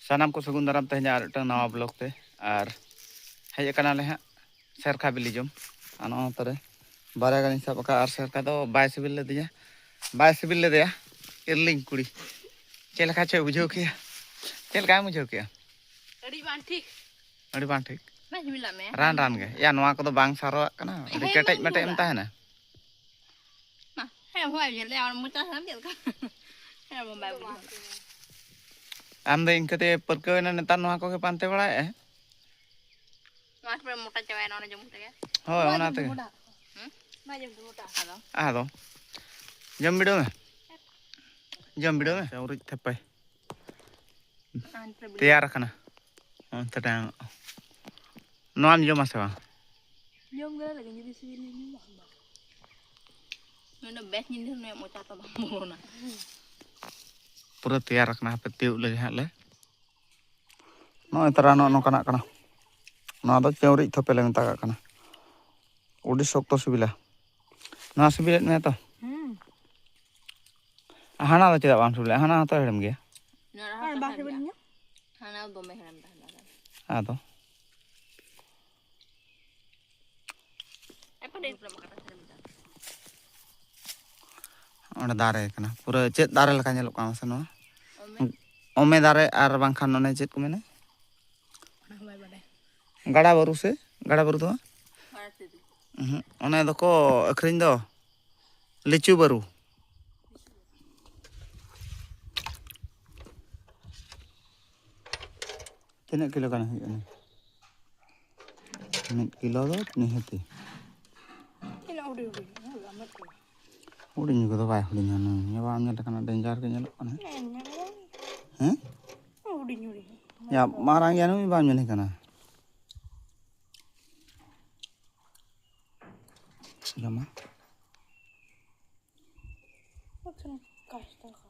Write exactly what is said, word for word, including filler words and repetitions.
ᱥᱟᱱᱟᱢ ᱠᱚ ᱥᱟᱹᱜᱩᱱ ᱫᱟᱨᱟᱢ ᱛᱮᱦᱮᱧᱟᱜ ᱟᱨ ᱢᱤᱫᱴᱟᱝ ᱱᱟᱣᱟ ᱵᱞᱚᱜ ᱛᱮ᱾ ᱟᱨ ᱦᱮᱡ ᱟᱠᱟᱱᱟᱞᱮ ᱦᱟᱸᱜ ᱥᱮᱨᱠᱷᱟ ᱵᱤᱞᱤ ᱡᱚᱢ᱾ ᱟᱨ ᱱᱚᱜᱼᱚ ᱱᱚᱛᱮ ᱨᱮ ᱵᱟᱨᱭᱟ ᱜᱟᱱᱤᱧ ᱥᱟᱵ ᱟᱠᱟᱫᱼᱟ, ᱟᱨ ᱥᱮᱨᱠᱷᱟ ᱫᱚ ᱵᱟᱭ ᱥᱤᱵᱤᱞ ᱞᱮᱫᱤᱧᱟ, ᱵᱟᱭ ᱥᱤᱵᱤᱞ ᱞᱮᱫᱮᱭᱟ ᱤᱨᱞᱤᱧ ᱠᱩᱲᱤ᱾ ᱪᱮᱫ ᱞᱮᱠᱟ ᱪᱚᱭ ᱵᱩᱡᱷᱟᱹᱣ ᱠᱮᱜᱼᱟ? ᱪᱮᱫ ᱞᱮᱠᱟᱭ ᱵᱩᱡᱷᱟᱹᱣ ᱠᱮᱜᱼᱟ? ᱟᱹᱰᱤ ᱵᱟᱝ ᱴᱷᱤᱠ᱾ ᱟᱹᱰᱤ ᱵᱟᱝ ᱴᱷᱤᱠ᱾ ᱵᱟᱝ ᱥᱤᱵᱤᱞᱟᱜ ᱢᱮ᱾ ᱨᱟᱱ ᱨᱟᱱ ᱜᱮ᱾ ᱭᱟ, ᱱᱚᱣᱟ ᱠᱚᱫᱚ ᱵᱟᱝ ᱥᱟᱨᱚᱣᱟᱜ ᱠᱟᱱᱟ, ᱟᱹᱰᱤ ᱦᱮᱸ, ᱠᱮᱴᱮᱡ ᱵᱟᱝ ᱢᱮᱴᱮᱡ ᱮᱢ ᱵᱩᱡᱷᱟᱹᱜᱼᱟ᱾ ᱛᱟᱦᱮᱱᱟ᱾ ᱢᱟ, ᱦᱮᱸ, ᱦᱳᱭ, ᱧᱮᱞ ᱞᱮ, ᱟᱨ ᱢᱚᱪᱟ ᱥᱟᱱᱟᱢ ᱪᱮᱫ ᱞᱮᱠᱟ? ᱦᱮᱸ, ᱵᱟᱝ ᱵᱟᱭ ᱵᱩᱡᱷᱟᱹᱣᱟ᱾ ᱟᱢ ᱫᱚ ᱤᱱᱠᱟᱹ ᱛᱮ ᱯᱟᱹᱨᱠᱟᱹᱣ ᱮᱱᱟ ᱱᱮᱛᱟᱨ ᱱᱚᱣᱟ ᱠᱚᱜᱮ ᱯᱟᱱᱛᱮ ᱵᱟᱲᱟᱭᱮᱫᱼᱟ? ᱱᱚᱣᱟ ᱠᱚᱨᱮ ᱢᱚᱴᱟ ᱪᱟᱵᱟᱭᱮᱱᱟ, ᱚᱱᱟ ᱡᱚᱢ ᱛᱮᱜᱮ᱾ ᱦᱳᱭ, ᱚᱱᱟ ᱛᱮᱜᱮ᱾ ᱦᱩᱸ? ᱚᱱᱟ ᱡᱚᱢ ᱛᱮ ᱢᱚᱴᱟ᱾ ᱟᱫᱚ? ᱟᱫᱚ? ᱡᱚᱢ ᱵᱤᱰᱟᱹᱣ ᱢᱮ᱾ ᱡᱚᱢ ᱵᱤᱰᱟᱹᱣ ᱢᱮ᱾ ᱩᱨᱤᱡ ᱛᱷᱮᱯᱮ᱾ ᱟᱨ ᱱᱤᱛᱚᱜ ᱵᱤᱞᱤ᱾ ᱛᱮᱭᱟᱨ ᱟᱠᱟᱱᱟ᱾ ᱚᱱᱛᱮ ᱴᱟᱝ᱾ ᱱᱚᱣᱟᱢ ᱡᱚᱢᱟ ᱥᱮ ᱵᱟᱝ? ᱡᱚᱢ ᱜᱮ ᱞᱟᱹᱜᱤᱫ ᱡᱩᱫᱤ ᱥᱤᱵᱤᱞ ᱞᱤᱧ ᱡᱚᱢᱟ, ᱵᱟᱝ᱾ ᱱᱩᱭ ᱫᱚ ᱵᱮᱥ ᱧᱤᱫᱟᱹ ᱱᱩᱭᱟᱜ ᱢᱚᱪᱟ ᱛᱚ ᱵᱟᱝ ᱵᱚᱞᱚᱱᱟ᱾ ᱯᱩᱨᱟᱹ ᱛᱮᱭᱟᱨ ᱟᱠᱟᱱᱟ, ᱦᱟᱯᱮ ᱛᱤᱭᱳᱜ ᱞᱮᱜᱮ ᱦᱟᱸᱜ ᱞᱮ᱾ ᱱᱚᱜᱼᱚᱭ ᱛᱟᱨᱟ ᱱᱚᱜᱼᱚ ᱱᱚᱝᱠᱟᱱᱟᱜ ᱠᱟᱱᱟ᱾ ᱱᱚᱣᱟ ᱫᱚ ᱪᱟᱹᱣᱨᱤᱡ ᱛᱷᱚᱯᱮ ᱞᱮ ᱢᱮᱛᱟᱜᱟᱜ ᱠᱟᱱᱟ᱾ ᱟᱹᱰᱤ ᱥᱚᱠᱛᱚ ᱥᱤᱵᱤᱞᱟ᱾ ᱱᱚᱣᱟ ᱥᱤᱵᱤᱞᱮᱫ ᱢᱮᱭᱟ ᱛᱚ? ᱦᱩᱸ᱾ ᱦᱟᱱᱟ ᱫᱚ ᱪᱮᱫᱟᱜ ᱵᱟᱢ ᱥᱤᱵᱤᱞᱟ? ᱦᱟᱱᱟ ᱦᱚᱸᱛᱚ ᱦᱮᱲᱮᱢ ᱜᱮᱭᱟ᱾ ᱱᱚᱣᱟ ᱨᱮᱦᱚᱸ ᱟᱨ ᱛᱚ ᱵᱟᱝ ᱦᱮᱲᱮᱢ ᱥᱤᱵᱤᱞ ᱜᱮᱭᱟ᱾ ᱞᱤᱧᱟ? ᱦᱟᱱᱟ ᱫᱚ ᱫᱚᱢᱮ ᱦᱮᱲᱮᱢ ᱛᱟᱦᱮᱱᱟ᱾ ᱟᱫᱚ? ᱚᱸᱰᱮ ᱫᱟᱨᱮ ᱠᱟᱱᱟ, ᱯᱩᱨᱟᱹ ᱪᱮᱫ ᱫᱟᱨᱮ ᱞᱮᱠᱟ ᱧᱮᱞᱚᱜ ᱠᱟᱱᱟ ᱢᱟᱥᱮ ᱱᱚᱣᱟ? ᱚᱢᱮ᱾ ᱚᱢᱮ ᱫᱟᱨᱮ ᱟᱨ ᱵᱟᱝᱠᱷᱟᱱ ᱚᱱᱮ ᱪᱮᱫ ᱠᱚ ᱢᱮᱱᱟ? ᱚᱱᱟ ᱦᱚᱸ ᱵᱟᱭ ᱵᱟᱰᱟᱭᱟ᱾ ᱜᱟᱰᱟ ᱵᱟᱹᱨᱩ ᱥᱮ? ᱜᱟᱰᱟ ᱵᱟᱹᱨᱩ ᱫᱚ ᱵᱟᱝ? ᱦᱟᱨᱟ ᱛᱮᱫᱚ᱾ ᱩᱦᱩᱸ, ᱚᱱᱮ ᱫᱚᱠᱚ ᱟᱹᱠᱷᱨᱤᱧ ᱫᱚ ᱞᱤᱪᱩ ᱵᱟᱹᱨᱩ᱾ ᱛᱤᱱᱟᱹᱜ ᱠᱤᱞᱳ ᱜᱟᱱ ᱦᱩᱭᱩᱜᱼᱟ ᱱᱤᱭᱟᱹ? ᱢᱤᱫ ᱠᱤᱞᱳ ᱫᱚ ᱱᱤᱦᱟᱹᱛᱤ᱾ ᱛᱤᱱᱟᱹᱜ ᱦᱩᱰᱤᱧ ᱦᱩᱰᱤᱧ ᱦᱩᱭᱩᱜᱼᱟ ᱢᱤᱫ ᱠᱤᱞᱳ? ᱦᱩᱰᱤᱧ ᱠᱚᱫᱚ ᱵᱟᱭ ᱦᱩᱰᱤᱧᱟ ᱱᱩᱭ᱾ ᱱᱤᱭᱟᱹ ᱵᱟᱢ ᱧᱮᱞ ᱞᱮᱠᱷᱟᱱ ᱰᱮᱧᱡᱟᱨ ᱜᱮ ᱧᱮᱞᱚᱜ ᱠᱟᱱᱟ᱾ ᱦᱮᱸ, ᱧᱮᱞ ᱠᱟᱫᱟᱹᱧ᱾ ᱦᱮᱸ? ᱦᱩᱰᱤᱧ ᱦᱩᱰᱤᱧ᱾ ᱭᱟ, ᱢᱟᱨᱟᱝ ᱜᱮᱭᱟ ᱱᱩᱭ, ᱵᱟᱢ ᱧᱮᱞᱮ ᱠᱟᱱᱟ᱾ ᱡᱚᱢᱟ᱾ ᱵᱟᱠᱷᱟᱱ ᱠᱟᱥᱛᱚ ᱠᱟᱱᱟ᱾